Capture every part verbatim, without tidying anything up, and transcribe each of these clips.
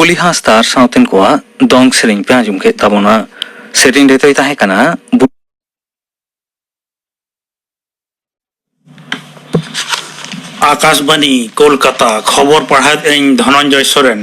ᱠᱩᱞᱤ ᱦᱟᱸᱥᱫᱟ ᱟᱨ ᱥᱟᱶᱛᱮᱱ ᱠᱚᱣᱟᱜ ᱫᱚᱝ ᱥᱮᱨᱮᱧ ᱯᱮ ᱟᱸᱡᱚᱢ ᱠᱮᱫ ᱛᱟᱵᱚᱱᱟ᱾ ᱥᱮᱨᱮᱧ ᱨᱮᱫᱚᱭ ᱛᱟᱦᱮᱸ ᱠᱟᱱᱟ ᱵᱩ- ᱟᱠᱟᱥᱵᱟᱱᱤ, ᱠᱳᱞᱠᱟᱛᱟ᱾ ᱠᱷᱚᱵᱚᱨ ᱯᱟᱲᱦᱟᱣᱮᱫ ᱟᱹᱧ ᱫᱷᱚᱱᱚᱱᱡᱚᱭ ᱥᱚᱨᱮᱱ᱾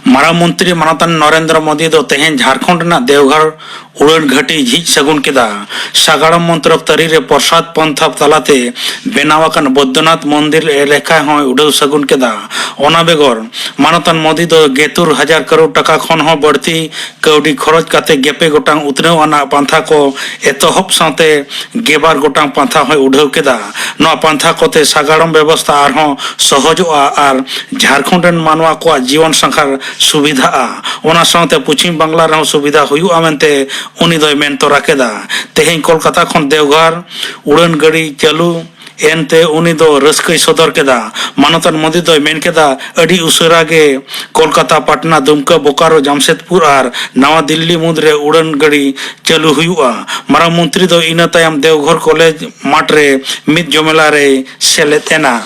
ᱢᱟᱨᱟᱝ ᱢᱚᱱᱛᱨᱤ ᱢᱟᱱᱚᱛᱟᱱ ᱱᱚᱨᱮᱱᱫᱨᱚ ᱢᱳᱫᱤ ᱫᱚ ᱛᱮᱦᱮᱧ ᱡᱷᱟᱲᱠᱷᱚᱸᱰ ᱨᱮᱱᱟᱜ ᱫᱮᱣᱜᱷᱚᱨ ᱩᱲᱟᱹᱱ ᱜᱷᱟᱹᱴᱤ ᱡᱷᱤᱡ ᱥᱟᱹᱜᱩᱱ ᱠᱮᱫᱟ᱾ ᱥᱟᱜᱟᱲᱚᱢ ᱢᱚᱱᱛᱨᱚᱠ ᱛᱟᱹᱨᱤ ᱨᱮ ᱯᱨᱚᱥᱟᱫᱽ ᱯᱚᱱᱛᱷᱟ ᱛᱟᱞᱟᱛᱮ ᱵᱮᱱᱟᱣ ᱟᱠᱟᱱ ᱵᱳᱭᱫᱚᱱᱟᱛᱷ ᱢᱚᱱᱫᱤᱨ ᱮᱞᱟᱠᱟ ᱦᱚᱸᱭ ᱩᱰᱟᱹᱣ ᱥᱟᱹᱜᱩᱱ ᱠᱮᱫᱟ᱾ ᱚᱱᱟ ᱵᱮᱜᱚᱨ ᱢᱟᱱᱚᱛᱟᱱ ᱢᱳᱫᱤ ᱫᱚ ᱜᱮᱛᱩᱨ ᱦᱟᱡᱟᱨ ᱠᱟᱨᱳᱲ ᱴᱟᱠᱟ ᱠᱷᱚᱱ ᱦᱚᱸ ᱵᱟᱹᱲᱛᱤ ᱠᱟᱹᱣᱰᱤ ᱠᱷᱚᱨᱚᱪ ᱠᱟᱛᱮ ᱜᱮᱯᱮ ᱜᱚᱴᱟᱝ ᱩᱛᱱᱟᱹᱣ ᱟᱱᱟᱜ ᱯᱟᱱᱛᱷᱟ ᱠᱚ ᱮᱛᱚᱦᱚᱵ ᱥᱟᱶᱛᱮ ᱜᱮᱵᱟᱨ ᱜᱚᱴᱟᱝ ᱯᱟᱱᱛᱷᱟ ᱦᱚᱸᱭ ᱩᱰᱷᱟᱹᱣ ᱠᱮᱫᱟ᱾ ᱱᱚᱣᱟ ᱯᱟᱱᱛᱷᱟ ᱠᱚᱛᱮ ᱥᱟᱜᱟᱲᱚᱢ ᱵᱮᱵᱚᱥᱛᱷᱟ ᱟᱨᱦᱚᱸ ᱥᱚᱦᱚᱡᱚᱜᱼᱟ ᱟᱨ ᱡᱷᱟᱲᱠᱷᱚᱸᱰ ᱨᱮᱱ ᱢᱟᱱᱣᱟ ᱠᱚᱣᱟᱜ ᱡᱤᱭᱚᱱ ᱥᱟᱸᱜᱷᱟᱨ ᱥᱩᱵᱤᱫᱷᱟᱜᱼᱟ᱾ ᱚᱱᱟ ᱥᱟᱶᱛᱮ ᱯᱚᱪᱷᱤᱢ ᱵᱟᱝᱞᱟ ᱨᱮᱦᱚᱸ ᱥᱩᱵᱤᱫᱷᱟ ᱦᱩᱭᱩᱜᱼᱟ ᱢᱮᱱᱛᱮ ᱩᱱᱤ ᱫᱚᱭ ᱢᱮᱱ ᱛᱚᱨᱟ ᱠᱮᱫᱟ᱾ ᱛᱮᱦᱮᱧ ᱠᱳᱞᱠᱟᱛᱟ ᱠᱷᱚᱱ ᱫᱮᱣᱜᱷᱚᱨ ᱩᱲᱟᱹᱱ ᱜᱟᱹᱰᱤ ᱪᱟᱹᱞᱩ ᱮᱱᱛᱮ ᱩᱱᱤ ᱫᱚ ᱨᱟᱹᱥᱠᱟᱹᱭ ᱥᱚᱫᱚᱨ ᱠᱮᱫᱟ᱾ ᱢᱟᱱᱚᱛᱟᱱ ᱢᱳᱫᱤ ᱫᱚᱭ ᱢᱮᱱ ᱠᱮᱫᱟ, ᱟᱹᱰᱤ ᱩᱥᱟᱹᱨᱟ ᱜᱮ ᱠᱳᱞᱠᱟᱛᱟ, ᱯᱟᱴᱱᱟ, ᱫᱩᱢᱠᱟ, ᱵᱳᱠᱟᱨᱳ, ᱡᱟᱢᱥᱮᱫᱽᱯᱩᱨ ᱟᱨ ᱱᱟᱣᱟ ᱫᱤᱞᱞᱤ ᱢᱩᱫᱽᱨᱮ ᱩᱲᱟᱹᱱ ᱜᱟᱹᱰᱤ ᱪᱟᱹᱞᱩ ᱦᱩᱭᱩᱜᱼᱟ᱾ ᱢᱟᱨᱟᱝ ᱢᱚᱱᱛᱨᱤ ᱫᱚ ᱤᱱᱟᱹ ᱛᱟᱭᱚᱢ ᱫᱮᱣᱜᱷᱚᱨ ᱠᱚᱞᱮᱡᱽ ᱢᱟᱴᱷ ᱨᱮ ᱢᱤᱫ ᱡᱚᱢᱮᱞᱟ ᱨᱮᱭ ᱥᱮᱞᱮᱫ ᱮᱱᱟ᱾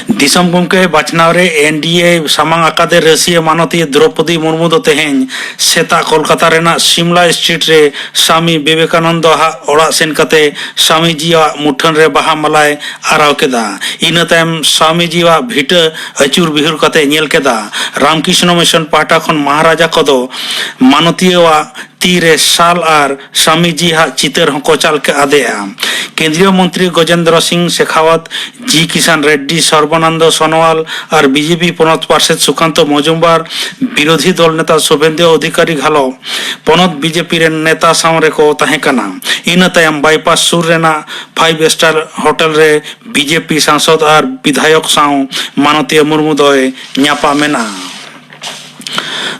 ᱫᱤᱥᱚᱢ ᱜᱚᱢᱠᱮ ᱵᱟᱪᱷᱱᱟᱣ ᱨᱮ ᱮᱱ ᱰᱤ ᱮ ᱥᱟᱢᱟᱝ ᱟᱠᱟᱫᱮ ᱨᱟᱹᱥᱤᱭᱟᱹ ᱢᱟᱱᱚᱛᱤᱭᱟᱹ ᱫᱨᱚᱯᱚᱫᱤ ᱢᱩᱨᱢᱩ ᱫᱚ ᱛᱮᱦᱮᱧ ᱥᱮᱛᱟᱜ ᱠᱳᱞᱠᱟᱛᱟ ᱨᱮᱱᱟᱜ ᱥᱤᱢᱞᱟ ᱥᱴᱨᱤᱴ ᱨᱮ ᱥᱟᱢᱤ ᱵᱤᱵᱮᱠᱟᱱᱚᱱᱫᱚ ᱦᱟᱜ ᱚᱲᱟᱜ ᱥᱮᱱ ᱠᱟᱛᱮ ᱥᱟᱢᱤᱡᱤᱭᱟᱜ ᱢᱩᱴᱷᱟᱹᱱ ᱨᱮ ᱵᱟᱦᱟ ᱢᱟᱞᱟᱭ ᱟᱨᱟᱣ ᱠᱮᱫᱟ᱾ ᱤᱱᱟᱹ ᱛᱟᱭᱚᱢ ᱥᱟᱢᱤᱡᱤᱭᱟᱜ ᱵᱷᱤᱴᱟᱹ ᱟᱹᱪᱩᱨ ᱵᱤᱦᱩᱨ ᱠᱟᱛᱮ ᱧᱮᱞ ᱠᱮᱫᱟ᱾ ᱨᱟᱢᱠᱨᱤᱥᱱᱚ ᱢᱤᱥᱚᱱ ᱯᱟᱦᱴᱟ ᱠᱷᱚᱱ ᱢᱟᱦᱟᱨᱟᱡᱟ ᱠᱚᱫᱚ ᱢᱟᱱᱚᱛᱤᱭᱟᱹᱣᱟᱜ ᱛᱤ ᱨᱮ ᱥᱟᱞ ᱟᱨ ᱥᱟᱢᱤᱡᱤ ᱦᱟᱜ ᱪᱤᱛᱟᱹᱨ ᱦᱚᱸᱠᱚ ᱪᱟᱞ ᱟᱫᱮᱭᱟ᱾ ᱠᱮᱱᱫᱨᱤᱭᱚ ᱢᱚᱱᱛᱨᱤ ᱜᱚᱡᱮᱱᱫᱨᱚ ᱥᱤᱝ ᱥᱮᱠᱷᱟᱣᱟᱛ, ᱡᱤ ᱠᱤᱥᱟᱱ ᱨᱮᱰᱰᱤ, ᱥᱚᱨᱵᱟᱱᱟᱱᱫᱚ ᱥᱚᱱᱳᱣᱟᱞ ᱟᱨ ᱵᱤᱡᱮᱯᱤ ᱯᱚᱱᱚᱛ ᱯᱟᱨᱥᱮᱛ ᱥᱩᱠᱟᱱᱛᱚ ᱢᱚᱡᱩᱢᱵᱟᱨ, ᱵᱤᱨᱳᱫᱷᱤ ᱫᱚᱞ ᱱᱮᱛᱟ ᱥᱩᱵᱷᱮᱱᱫᱩ ᱚᱫᱷᱤᱠᱟᱨᱤ ᱜᱷᱟᱞᱚ ᱯᱚᱱᱚᱛ ᱵᱤᱡᱮᱯᱤ ᱨᱮᱱ ᱱᱮᱛᱟ ᱥᱟᱶ ᱨᱮᱠᱚ ᱛᱟᱦᱮᱸ ᱠᱟᱱᱟ᱾ ᱤᱱᱟᱹ ᱛᱟᱭᱚᱢ ᱵᱟᱭᱯᱟᱥ ᱥᱩᱨ ᱨᱮᱱᱟᱜ ᱯᱷᱟᱭᱤᱵᱷ ᱥᱴᱟᱨ ᱦᱳᱴᱮᱞ ᱨᱮ ᱵᱤᱡᱮᱯᱤ ᱥᱟᱝᱥᱚᱫ ᱟᱨ ᱵᱤᱫᱷᱟᱭᱚᱠ ᱥᱟᱶ ᱢᱟᱱᱚᱛᱤᱭᱟᱹ ᱢᱩᱨᱢᱩ ᱫᱚᱭ ᱧᱟᱯᱟᱢ ᱮᱱᱟ᱾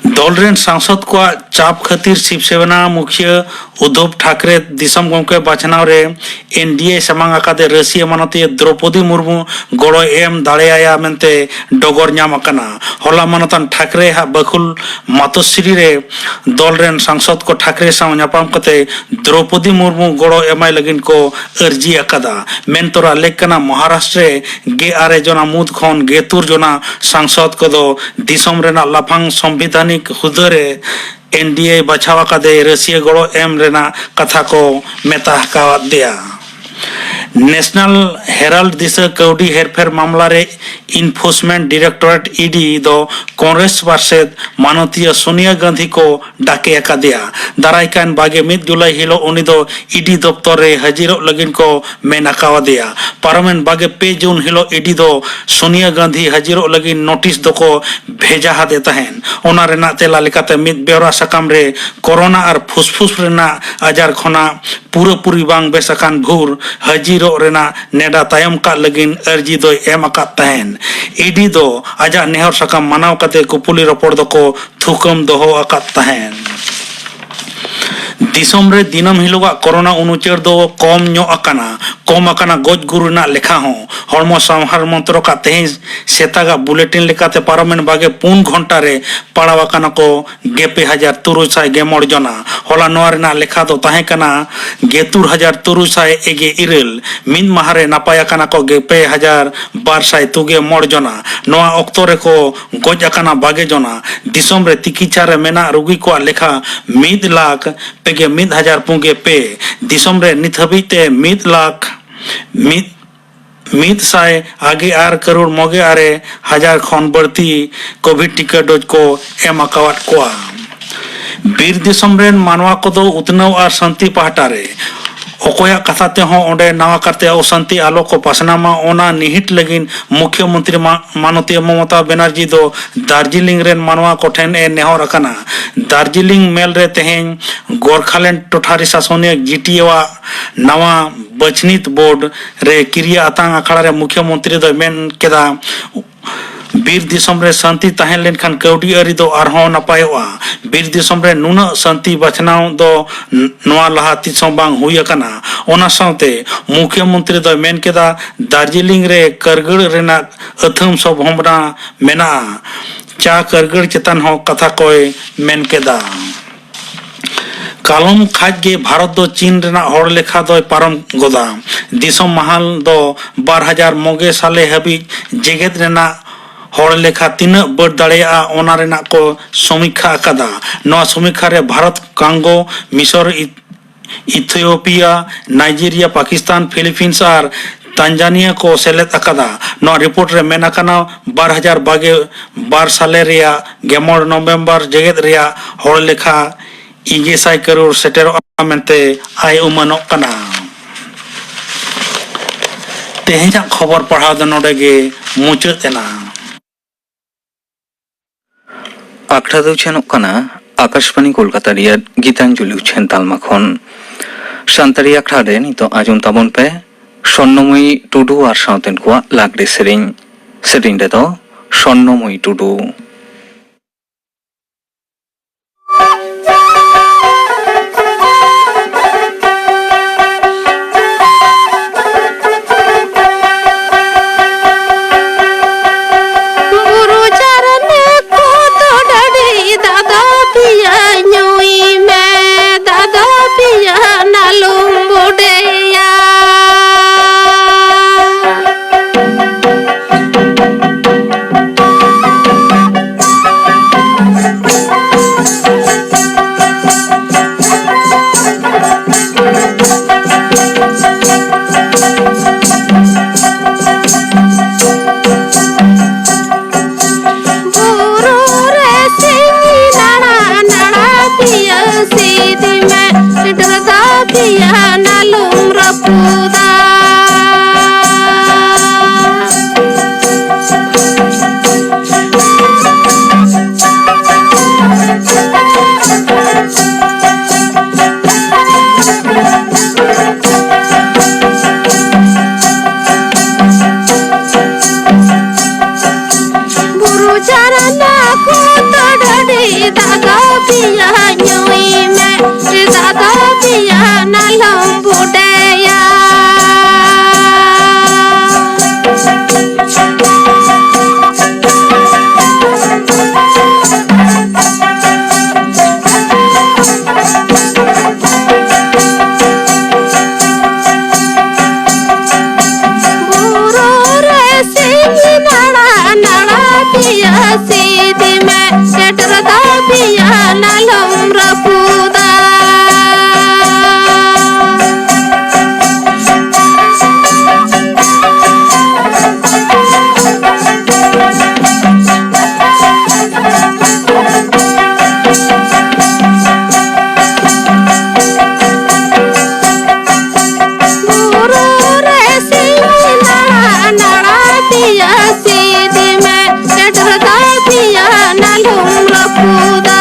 ᱫᱚᱞ ᱨᱮᱱ ᱥᱟᱝᱥᱚᱫ ᱠᱚᱣᱟᱜ ᱪᱟᱯ ᱠᱷᱟᱹᱛᱤᱨ ᱥᱤᱵ ᱥᱮᱱᱟ ᱢᱩᱠᱷᱤᱭᱟᱹ ᱩᱫᱷᱚᱵ ᱴᱷᱟᱠᱨᱮ ᱫᱤᱥᱚᱢ ᱜᱚᱢᱠᱮ ᱵᱟᱪᱷᱱᱟᱣ ᱨᱮ ᱮᱱ ᱰᱤ ᱮ ᱥᱟᱢᱟᱝ ᱟᱠᱟᱫᱮ ᱨᱟᱹᱥᱤᱭᱟᱹ ᱢᱟᱱᱚᱛᱤᱭᱟᱹ ᱫᱨᱚᱯᱚᱫᱤ ᱢᱩᱨᱢᱩ ᱜᱚᱲᱚᱭ ᱮᱢ ᱫᱟᱲᱮᱭᱟᱭᱟ ᱢᱮᱱᱛᱮ ᱰᱚᱜᱚᱨ ᱧᱟᱢ ᱟᱠᱟᱱᱟ᱾ ᱦᱚᱞᱟ ᱢᱟᱱᱚᱛᱟᱱ ᱴᱷᱟᱠᱨᱮ ᱦᱟᱜ ᱵᱟᱹᱠᱷᱩᱞ ᱢᱟᱛᱚᱥᱨᱤ ᱨᱮ ᱫᱚᱞ ᱨᱮᱱ ᱥᱟᱝᱥᱚᱫ ᱠᱚ ᱴᱷᱟᱠᱨᱮ ᱥᱟᱶ ᱧᱟᱯᱟᱢ ᱠᱟᱛᱮ ᱫᱨᱚᱯᱚᱫᱤ ᱢᱩᱨᱢᱩ ᱜᱚᱲᱚ ᱮᱢᱟᱭ ᱞᱟᱹᱜᱤᱫ ᱠᱚ ᱟᱹᱨᱡᱤ ᱟᱠᱟᱫᱟ᱾ ᱢᱮᱱ ᱛᱚᱨᱟ ᱞᱮᱠ ᱠᱟᱱᱟ, ᱢᱚᱦᱟᱨᱟᱥᱴᱨᱚ ᱨᱮ ᱜᱮᱞ ᱟᱨᱮ ᱡᱚᱱᱟ ᱢᱩᱫᱽ ᱠᱷᱚᱱ ᱜᱮᱞ ᱛᱩᱨ ᱡᱚᱱᱟ ᱥᱟᱝᱥᱚᱫ ᱠᱚᱫᱚ ᱫᱤᱥᱚᱢ ᱨᱮᱱᱟᱜ ᱞᱟᱯᱷᱟᱝ ᱥᱚᱝᱵᱤᱫᱷᱟᱱᱤᱠ ᱦᱩᱫᱟᱹ ᱨᱮ ᱮᱱ ᱰᱤ ᱮ ᱵᱟᱪᱷᱟᱣ ᱟᱠᱟᱫᱮ ᱨᱟᱹᱥᱤᱭᱟᱹ ᱜᱚᱲᱚ ᱮᱢ ᱨᱮᱱᱟᱜ ᱠᱟᱛᱷᱟ ᱠᱚ ᱢᱮᱛᱟ ᱟᱠᱟᱣᱟᱫ ᱫᱮᱭᱟ᱾ ᱱᱮᱥᱱᱟᱞ ᱦᱮᱨᱟᱞᱰ ᱫᱤᱥᱟᱹ ᱠᱟᱹᱣᱰᱤ ᱦᱮᱨᱯᱷᱮᱨ ᱢᱟᱢᱞᱟ ᱨᱮ ᱤᱱᱯᱷᱳᱨᱥᱢᱮᱱᱴ ᱰᱤᱨᱮᱠᱴᱚᱨᱮᱴ ᱤ ᱰᱤ ᱫᱚ ᱠᱚᱝᱜᱨᱮᱥ ᱯᱟᱨᱥᱮᱫ ᱢᱟᱱᱚᱛᱤᱭᱟᱹ ᱥᱳᱱᱤᱭᱟ ᱜᱟᱱᱫᱷᱤ ᱠᱚ ᱰᱟᱠᱮ ᱟᱠᱟᱫᱮᱭᱟ᱾ ᱫᱟᱨᱟᱭ ᱠᱟᱱ ᱵᱟᱜᱮ ᱢᱤᱫ ᱡᱩᱞᱟᱭ ᱦᱤᱞᱳᱜ ᱩᱱᱤ ᱫᱚ ᱤ ᱰᱤ ᱫᱚᱯᱛᱚᱨ ᱨᱮ ᱦᱟᱹᱡᱤᱨᱚᱜ ᱞᱟᱹᱜᱤᱫ ᱠᱚ ᱢᱮᱱ ᱟᱠᱟᱣᱟᱫᱮᱭᱟ᱾ ᱯᱟᱨᱚᱢᱮᱱ ᱵᱟᱜᱮ ᱯᱮ ᱡᱩᱱ ᱦᱤᱞᱳᱜ ᱤ ᱰᱤ ᱫᱚ ᱥᱳᱱᱤᱭᱟ ᱜᱟᱱᱫᱷᱤ ᱦᱟᱹᱡᱤᱨᱚᱜ ᱞᱟᱹᱜᱤᱫ ᱱᱳᱴᱤᱥ ᱫᱚᱠᱚ ᱵᱷᱮᱡᱟ ᱟᱫᱮ ᱛᱟᱦᱮᱸᱫ᱾ ᱚᱱᱟ ᱨᱮᱱᱟᱜ ᱛᱮᱞᱟ ᱞᱮᱠᱟᱛᱮ ᱢᱤᱫ ᱵᱮᱣᱨᱟ ᱥᱟᱠᱟᱢ ᱨᱮ ᱠᱳᱨᱳᱱᱟ ᱟᱨ ᱯᱷᱩᱥᱯᱷᱩᱥ ᱨᱮᱱᱟᱜ ᱟᱡᱟᱨ ᱠᱷᱚᱱᱟᱜ ᱯᱩᱨᱟᱹᱯᱩᱨᱤ ᱵᱟᱝ ᱵᱮᱥ ᱟᱠᱟᱱ ᱵᱷᱳᱨ ᱦᱟᱹᱡᱤᱨᱚᱜ ᱨᱮᱱᱟᱜ ᱱᱮᱰᱟ ᱛᱟᱭᱚᱢ ᱠᱟᱜ ᱞᱟᱹᱜᱤᱫ ᱟᱹᱨᱡᱤ ᱫᱚᱭ ᱮᱢ ᱟᱠᱟᱫ ᱛᱟᱦᱮᱸᱫ᱾ ᱤ ᱰᱤ ᱫᱚ ᱟᱡᱟᱜ ᱱᱮᱦᱚᱨ ᱥᱟᱠᱟᱢ ᱢᱟᱱᱟᱣ ᱠᱟᱛᱮ ᱠᱩᱯᱩᱞᱤ ᱨᱚᱯᱚᱲ ᱫᱚᱠᱚ ᱛᱷᱩᱠᱟᱹᱢ ᱫᱚᱦᱚ ᱟᱠᱟᱫ ᱛᱟᱦᱮᱸᱫ᱾ ᱫᱤᱥᱚᱢ ᱨᱮ ᱫᱤᱱᱟᱹᱢ ᱦᱤᱞᱳᱜᱟᱜ ᱠᱳᱨᱳᱱᱟ ᱩᱱᱩᱪᱟᱹᱨ ᱫᱚ ᱠᱚᱢ ᱧᱚᱜ ᱟᱠᱟᱱᱟ, ᱠᱚᱢ ᱟᱠᱟᱱᱟ ᱜᱚᱡ ᱜᱩᱨ ᱨᱮᱱᱟᱜ ᱞᱮᱠᱷᱟ ᱦᱚᱸ᱾ ᱦᱚᱲᱢᱚ ᱥᱟᱶᱦᱟᱨ ᱢᱚᱱᱛᱨᱚᱠᱟᱜ ᱛᱮᱦᱮᱧ ᱥᱮᱛᱟᱜᱟᱜ ᱵᱩᱞᱮᱴᱤᱱ ᱞᱮᱠᱟᱛᱮ ᱯᱟᱨᱚᱢᱮᱱ ᱵᱟᱜᱮ ᱯᱩᱱ ᱜᱷᱚᱱᱴᱟ ᱨᱮ ᱯᱟᱲᱟᱣ ᱟᱠᱟᱱᱟ ᱠᱚ ᱜᱮᱞ ᱯᱮ ᱦᱟᱡᱟᱨ ᱛᱩᱨᱩᱭ ᱥᱟᱭ ᱜᱮᱞ ᱢᱚᱬᱮ ᱡᱚᱱᱟ᱾ ᱦᱚᱞᱟ ᱱᱚᱣᱟ ᱨᱮᱱᱟᱜ ᱞᱮᱠᱷᱟ ᱫᱚ ᱛᱟᱦᱮᱸ ᱠᱟᱱᱟ ᱜᱮᱞ ᱛᱩᱨ ᱦᱟᱡᱟᱨ ᱛᱩᱨᱩᱭ ᱥᱟᱭ ᱜᱮᱞ ᱤᱨᱟᱹᱞ᱾ ᱢᱤᱫ ᱢᱟᱦᱟ ᱨᱮ ᱱᱟᱯᱟᱭ ᱟᱠᱟᱱᱟ ᱠᱚ ᱜᱮᱞ ᱯᱮ ᱦᱟᱡᱟᱨ ᱵᱟᱨ ᱥᱟᱭ ᱛᱩᱜᱮ ᱢᱚᱬᱮ ᱡᱚᱱᱟ᱾ ᱱᱚᱣᱟ ᱚᱠᱛᱚ ᱨᱮᱠᱚ ᱜᱚᱡ ᱟᱠᱟᱱᱟ ᱵᱟᱜᱮ ᱡᱚᱱᱟ᱾ ᱫᱤᱥᱚᱢ ᱨᱮ ᱛᱤᱠᱤᱪᱷᱟ ᱨᱮ ᱢᱮᱱᱟᱜ ᱨᱩᱜᱤ ᱠᱚᱣᱟᱜ ᱞᱮᱠᱷᱟ ᱢᱤᱫ ᱞᱟᱠᱷ ᱯᱮᱜᱮ ᱢᱤᱫ ᱦᱟᱡᱟᱨ ᱯᱩᱜᱮ ᱯᱮ᱾ ᱫᱤᱥᱚᱢ ᱨᱮ ᱱᱤᱛ ᱦᱟᱹᱵᱤᱡ ᱛᱮ ᱢᱤᱫ ᱞᱟᱠᱷ ᱢᱤᱫ ᱢᱤᱫ ᱥᱟᱭ ᱟᱜᱮ ᱟᱨ ᱠᱟᱨᱳᱲ ᱢᱚᱜᱮ ᱟᱨᱮ ᱦᱟᱡᱟᱨ ᱠᱷᱚᱱ ᱵᱟᱹᱲᱛᱤ ᱠᱳᱵᱷᱤᱰ ᱴᱤᱠᱟᱹ ᱰᱳᱡᱽ ᱠᱚ ᱮᱢ ᱟᱠᱟᱣᱟᱫ ᱠᱚᱣᱟ᱾ ᱵᱤᱨ ᱫᱤᱥᱚᱢ ᱨᱮᱱ ᱢᱟᱱᱣᱟ ᱠᱚᱫᱚ ᱩᱛᱱᱟᱹᱣ ᱟᱨ ᱥᱟᱱᱛᱤ ᱯᱟᱦᱴᱟ ᱨᱮ᱾ ᱚᱠᱚᱭᱟᱜ ᱠᱟᱛᱷᱟ ᱛᱮᱦᱚᱸ ᱚᱸᱰᱮ ᱱᱟᱣᱟ ᱠᱟᱨᱛᱮ ᱚᱥᱟᱱᱛᱤ ᱟᱞᱚ ᱠᱚ ᱯᱟᱥᱱᱟᱣ ᱢᱟ, ᱚᱱᱟ ᱱᱤᱦᱤᱴ ᱞᱟᱹᱜᱤᱫ ᱢᱩᱠᱷᱭᱚᱢᱚᱱᱛᱨᱤ ᱢᱟ-, ᱢᱟᱱᱚᱛᱤᱭᱟᱹ ᱢᱚᱢᱚᱛᱟ ᱵᱮᱱᱟᱨᱡᱤ ᱫᱚ ᱫᱟᱨᱡᱤᱞᱤᱝ ᱨᱮᱱ ᱢᱟᱱᱣᱟ ᱠᱚᱴᱷᱮᱱ ᱮ ᱱᱮᱦᱚᱨ ᱟᱠᱟᱱᱟ᱾ ᱫᱟᱨᱡᱤᱞᱤᱝ ᱢᱮᱞ ᱨᱮ ᱛᱮᱦᱮᱧ ᱜᱳᱨᱠᱷᱟᱞᱮᱱᱰ ᱴᱚᱴᱷᱟᱨᱤ ᱥᱟᱥᱚᱱᱤᱭᱟᱹ ᱡᱤ ᱴᱤ ᱮ ᱟᱜ ᱱᱟᱣᱟ ᱵᱟᱪᱷᱱᱤᱛ ᱵᱳᱨᱰ ᱨᱮ ᱠᱤᱨᱤᱭᱟᱹ ᱟᱛᱟᱝ ᱟᱠᱷᱲᱟ ᱨᱮ ᱢᱩᱠᱷᱭᱚᱢᱚᱱᱛᱨᱤ ᱫᱚᱭ ᱢᱮᱱ ᱠᱮᱫᱟ, ᱵᱤᱨ ᱫᱤᱥᱚᱢ ᱨᱮ ᱥᱟᱱᱛᱤ ᱛᱟᱦᱮᱸ ᱞᱮᱱᱠᱷᱟᱱ ᱠᱟᱹᱣᱰᱤ ᱟᱹᱨᱤ ᱫᱚ ᱟᱨᱦᱚᱸ ᱱᱟᱯᱟᱭᱚᱜᱼᱟ᱾ ᱵᱤᱨ ᱫᱤᱥᱚᱢ ᱨᱮ ᱱᱩᱱᱟᱹᱜ ᱥᱟᱱᱛᱤ ᱵᱟᱪᱷᱱᱟᱣ ᱫᱚ ᱱ-, ᱱᱚᱣᱟ ᱞᱟᱦᱟ ᱛᱤᱥ ᱦᱚᱸ ᱵᱟᱝ ᱦᱩᱭ ᱟᱠᱟᱱᱟ᱾ ᱚᱱᱟ ᱥᱟᱶᱛᱮ ᱢᱩᱠᱷᱭᱟᱹ ᱢᱚᱱᱛᱨᱤ ᱫᱚᱭ ᱢᱮᱱ ᱠᱮᱫᱟ, ᱫᱟᱨᱡᱤᱞᱤᱝ ᱨᱮ ᱠᱟᱹᱨᱜᱟᱹᱲ ᱨᱮᱱᱟᱜ ᱟᱹᱛᱷᱟᱹᱢ ᱥᱚᱵᱷᱚᱵᱱᱟ ᱢᱮᱱᱟᱜᱼᱟ᱾ ᱪᱟ ᱠᱟᱹᱨᱜᱟᱹᱲ ᱪᱮᱛᱟᱱ ᱦᱚᱸ ᱠᱟᱛᱷᱟ ᱠᱚᱭ ᱢᱮᱱ ᱠᱮᱫᱟ᱾ ᱠᱟᱞᱚᱢ ᱠᱷᱟᱡ ᱜᱮ ᱵᱷᱟᱨᱚᱛ ᱫᱚ ᱪᱤᱱ ᱨᱮᱱᱟᱜ ᱦᱚᱲ ᱞᱮᱠᱷᱟ ᱫᱚᱭ ᱯᱟᱨᱚᱢ ᱜᱚᱫᱟ᱾ ᱫᱤᱥᱚᱢ ᱢᱟᱦᱟᱞ ᱫᱚ ᱵᱟᱨ ᱦᱟᱡᱟᱨ ᱢᱚᱜᱮ ᱥᱟᱞᱮ ᱦᱟᱹᱵᱤᱡ ᱡᱮᱜᱮᱛ ᱨᱮᱱᱟᱜ ᱦᱚᱲ ᱞᱮᱠᱷᱟ ᱛᱤᱱᱟᱹᱜ ᱵᱟᱹᱲ ᱫᱟᱲᱮᱭᱟᱜᱼᱟ, ᱚᱱᱟ ᱨᱮᱱᱟᱜ ᱠᱚ ᱥᱚᱢᱤᱠᱠᱷᱟ ᱟᱠᱟᱫᱟ᱾ ᱱᱚᱣᱟ ᱥᱚᱢᱤᱠᱠᱷᱟ ᱨᱮ ᱵᱷᱟᱨᱚᱛ, ᱠᱟᱝᱜᱳ, ᱢᱤᱥᱚᱨ, ᱤ-, ᱤᱛᱷᱤᱭᱳᱯᱤᱭᱟ, ᱱᱟᱭᱡᱮᱨᱤᱭᱟ, ᱯᱟᱠᱤᱥᱛᱟᱱ, ᱯᱷᱤᱞᱤᱯᱤᱱᱥ ᱟᱨ ᱛᱟᱱᱡᱟᱱᱤᱭᱟ ᱠᱚ ᱥᱮᱞᱮᱫ ᱟᱠᱟᱫᱟ᱾ ᱱᱚᱣᱟ ᱨᱤᱯᱳᱨᱴ ᱨᱮ ᱢᱮᱱ ᱟᱠᱟᱱᱟ, ᱵᱟᱨ ᱦᱟᱡᱟᱨ ᱵᱟᱜᱮ ᱵᱟᱨ ᱥᱟᱞᱮ ᱨᱮᱭᱟᱜ ᱜᱮᱢᱚᱬ ᱱᱚᱵᱷᱮᱢᱵᱚᱨ ᱡᱮᱜᱮᱛ ᱨᱮᱭᱟᱜ ᱦᱚᱲ ᱞᱮᱠᱷᱟ ᱤᱜᱮᱥᱟᱭ ᱠᱟᱨᱳᱲ ᱥᱮᱴᱮᱨᱚᱜᱼᱟ ᱢᱮᱱᱛᱮ ᱟᱭ ᱩᱢᱟᱹᱱᱚᱜ ᱠᱟᱱᱟ᱾ ᱛᱮᱦᱮᱧᱟᱜ ᱠᱷᱚᱵᱚᱨ ᱯᱟᱲᱦᱟᱣ ᱫᱚ ᱱᱚᱰᱮ ᱜᱮ ᱢᱩᱪᱟᱹᱫ ᱮᱱᱟ᱾ ᱟᱠᱷᱲᱟ ᱫᱚ ᱩᱪᱷᱟᱹᱱᱚᱜ ᱠᱟᱱᱟ ᱟᱠᱟᱥᱵᱟᱬᱤ ᱠᱳᱞᱠᱟᱛᱟ ᱨᱮᱭᱟᱜ ᱜᱤᱛᱟᱧᱡᱚᱞᱤ ᱩᱪᱷᱟᱹᱱ ᱛᱟᱞᱢᱟ ᱠᱷᱚᱱ᱾ ᱥᱟᱱᱛᱟᱲᱤ ᱟᱠᱷᱲᱟ ᱨᱮ ᱱᱤᱛᱚᱜ ᱟᱸᱡᱚᱢ ᱛᱟᱵᱚᱱ ᱯᱮ ᱥᱚᱨᱱᱚᱢᱚᱭᱤ ᱴᱩᱰᱩ ᱟᱨ ᱥᱟᱶᱛᱮᱱ ᱠᱚᱣᱟᱜ ᱞᱟᱜᱽᱲᱮ ᱥᱮᱨᱮᱧ᱾ ᱥᱮᱨᱮᱧ ᱨᱮᱫᱚ ᱥᱚᱨᱱᱚᱢᱚᱭᱤ ᱴᱩᱰᱩ᱾ ᱵᱩᱨᱩ ᱪᱟᱨᱱᱮ ᱠᱚᱫᱚ ᱰᱟᱹᱰᱤ ᱫᱟᱜ ᱫᱚ ᱯᱤᱭᱟᱹ ᱧᱩᱭ ᱢᱮ, ᱫᱟᱜ ᱫᱚ ᱯᱤᱭᱟᱹ ᱱᱟᱞᱩᱢ ᱵᱚᱰᱮᱭᱟ᱾ ᱵᱩᱨᱩ ᱨᱮ ᱥᱤᱧ ᱱᱟᱲᱟ ᱱᱟᱲᱟ ᱯᱤᱭᱟᱹ ᱥᱤᱫᱤ ᱢᱮ, ᱰᱷᱚᱫᱟ ᱯᱤᱭᱟᱹ ᱱᱟᱞᱩᱢ ᱨᱟᱹᱯᱩᱫᱟ᱾ ᱧᱩᱭ ᱢᱮ, ᱫᱟᱜ ᱫᱚ ᱯᱤᱭᱟ ᱟᱞᱚᱢ ᱵᱩᱰᱮᱭᱟ᱾ ᱵᱩᱨᱩ ᱨᱮ ᱥᱤᱧ ᱱᱟᱲᱟ ᱱᱟᱲᱟ ᱯᱤᱭᱟ ᱥᱤᱫᱤ ᱢᱮ, ᱥᱮᱴᱮᱨ ᱫᱚ ᱯᱤᱭᱟ ᱟᱞᱚᱢ ᱨᱟᱹᱯᱩᱫᱟ᱾ ᱵᱩᱨᱩ ᱨᱮ ᱥᱤᱧ ᱱᱟᱲᱟ ᱱᱟᱲᱟ ᱯᱤᱭᱟ ᱥᱤᱫᱤ ᱢᱮ, ᱥᱮᱴᱮᱨ ᱫᱚ ᱯᱤᱭᱟ ᱟᱞᱚᱢ ᱨᱟᱹᱯᱩᱫᱟ᱾